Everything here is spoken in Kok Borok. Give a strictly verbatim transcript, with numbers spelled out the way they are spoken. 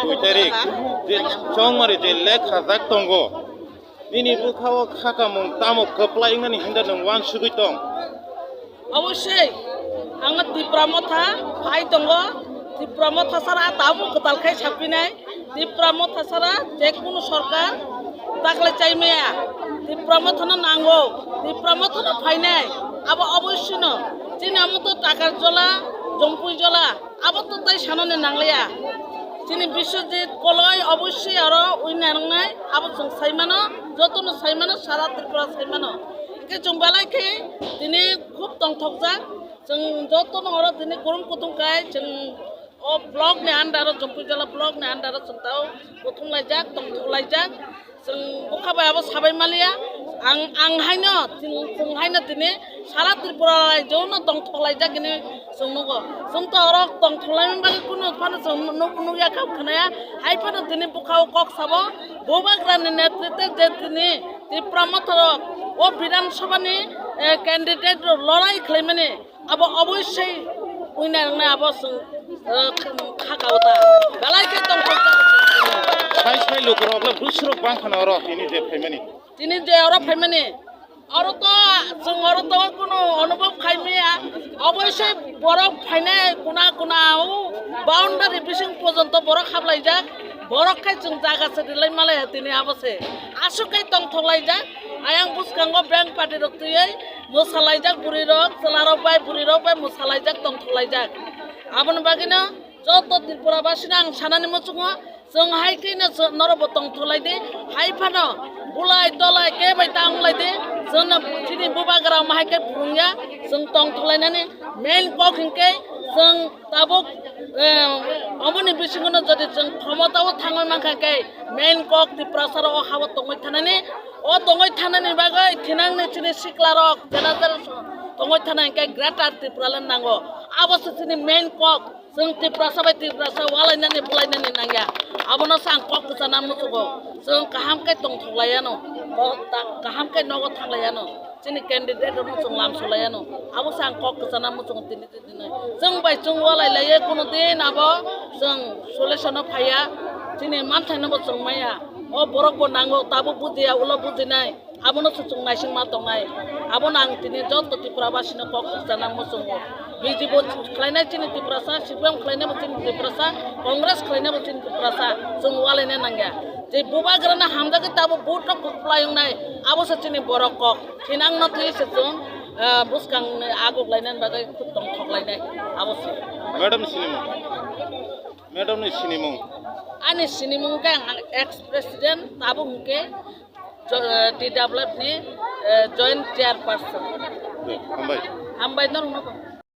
Twi tarik je chongmari je lekha jak tongo, nini bwkhao khakamung tamo kwplai wngnani hinda nwng uansugwi tong? Obosoi, ang Tipra Motha phai tongo. Tipra Motha sara tabuk kwtal khai sapinai. Tipra Motha sara je kunu sorkar taklai chai maya. Tipra Motha no nango. Tipra Motha no phainai. Abo obosoi no. Chini amo to Takarjola, Jompuijola. Abo to tai sanani nangliya. Chini Biswajit Koloi obosoi aro ui nangnai. Abo chwng sai mano. Jotono sai mano. Sara Tripura sai mano. Hwnkhe chwng belai khe tini khub tongthokjak. Chwng jotono oro tini kurum kutung kai chwng o block ni under o, Jompuijola block ni under o chwng tao kuthum laijak, tongthok laijak. Chwng bwkha bai abo sabai maliya. Ang, ang haino, chwng, chwng haino tini sara Tripura raijo no tongthok laijak hinwi chwng nugo. Chwng to oro tongthok laimani bagwi kunu phano chwng nuk-, nukya kha khwnaya. Hai phano tini bwkha o kok sabo Bubagra ni netritwe je tini Tipra Motha rok o Bidhan Sabha ni, eh, candidate rok lorai khlaimani. Abo obosoi ui nangnai abo chwng, eh, kha kao ta. Belai khe tongthok jak. Sai sai lukurok le bwswrok bang khana oro tini je phaimani. Tini je oro phaimani. Oro to chwng oro to kunu onubhob khai maya. Obosoi borok phainai kuna kuna o boundary bising porjonto borok haplaijak. Borok khai chwng jaga se rilai malai tini abo se. Aswk khai tongthok laijak. Ayang bwskango bank party rok twiwi mwsalaijak bwrwi rok, chwla rok bai bwrwi rok bai mwsalaijak tongthok laijak. Aboni bagwino joto Tripura basino ang sanani muchungo, chwng hai kheno chwng norokbo tongthok lai di, hai phano bulai tolai khe bai ta wng lai di, chwngno chini bubagra omo hai khe phurungya, chwng tongthok lainani main kok hinkhe chwng tabuk, eh, omoni bisingono jodi chwng khomotao thangwi mankha khe main kok Tiprasa rok o hao tongwi thanani, o tongwi thanani bagwi thinangni chini sikla rok jena jera tongwi thana hinkhe Greater Tipraland nango. Abo se chini main kok. Chwng Tiprasa bai Tiprasa walainani bulainani nangya. Abono se ang kok kwchana muchugo. Chwng kaham khe tongthok laiano. Bo ta-, kaham khe nogo thang laiano. Chini candidate rokno chwng lamsu laiano. Abo se ang kok kwchana muchugo tini. Chwng bai chwng walai laiye, kuno din abo chwng solution o phaiya, chini manthaino bo chwng maya. O borok bo nango, tabuk bujiya, ulo bujinai, abono se chwng naisingma tongnai. Abono ang tini joto Tripura basino kok sana muchungo. B J P bo khlainai chini Tiprasa, C P M khlainai bo chini Tiprasa, Congress khlainai bo chini Tiprasa, chwng walaina nangya. Je bubagrano hamjagwi tabuk vote rok kwplai wngnai, abo se chini borok kok. Thinangno twi se chwng, ah, bwskangni aguk lainani bagwi tongthok lainai, abo se. Madam ni sinimung. Madam ni sinimung. Ani sinimung khe ang ex president, tabuk hwnkhe jo-, eh, T W F ni, eh, joint chairperson. Hambai. Hambai norokno.